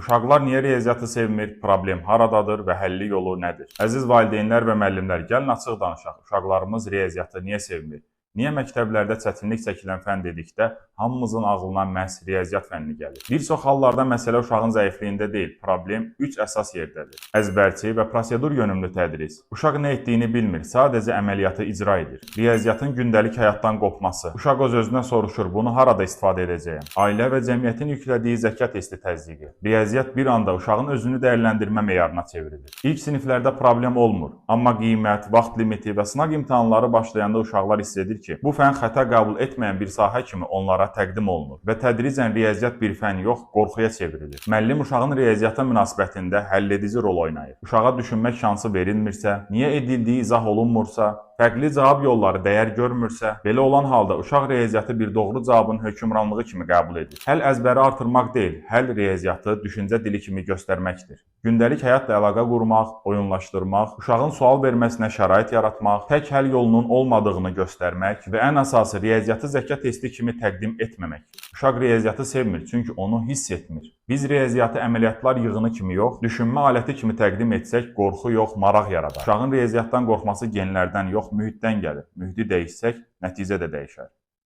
Uşaqlar niyə riyaziyyatı sevmir? Problem haradadır və həlli yolu nədir? Əziz valideynlər və müəllimlər, gəlin açıq danışaq. Uşaqlarımız riyaziyyatı niyə sevmir? Niyə məktəblərdə çətinlik çəkilən fənn dedikdə hamımızın ağlına məhz riyaziyyat fənni gəlir? Bir çox hallarda məsələ uşağın zəifliyində deyil, problem üç əsas yerdədir. Əzbərçi və prosedur yönümlü tədris. Uşaq nə etdiyini bilmir, sadəcə əməliyyatı icra edir. Riyaziyyatın gündəlik həyatdan qopması. Uşaq öz-özünə soruşur, bunu harada istifadə edəcəyəm? Ailə və cəmiyyətin yüklədiyi zəka testi təzyiqi. Riyaziyyat bir anda uşağın özünü dəyərləndirmə meyarına çevrilir. İlk siniflərdə problem olmur, amma qiymət, vaxt limiti və sınaq imtahanları başlayanda uşaqlar hiss edir ki, bu fənn xəta qəbul etməyən bir sahə kimi onlara təqdim olunur və tədricən riyaziyyat bir fənn yox, qorxuya çevrilir. Müəllim uşağın riyaziyyata münasibətində həlledici rol oynayır. Uşağa düşünmək şansı verilmirsə, niyə edildiyi izah olunmursa, fərqli cavab yolları dəyər görmürsə, belə olan halda uşaq riyaziyyatı bir doğru cavabın hökmranlığı kimi qəbul edir. Həll əzbəri artırmaq deyil, həll riyaziyyatı düşüncə dili kimi göstərməkdir. Gündəlik həyatla əlaqə qurmaq, oyunlaşdırmaq, uşağın sual verməsinə şərait yaratmaq, tək həll yolunun olmadığını göstərmək və ən əsası riyaziyyatı zəka testi kimi təqdim etməmək. Uşaq riyaziyyatı sevmir, çünki onu hiss etmir. Biz riyaziyyatı əməliyyatlar yığını kimi yox, düşünmə aləti kimi təqdim etsək, qorxu yox, maraq yaradar. Uşağın riyaziyyatdan qorxması genlərdən yox, mühitdən gəlir. Mühiti dəyişsək, nəticə də dəyişər.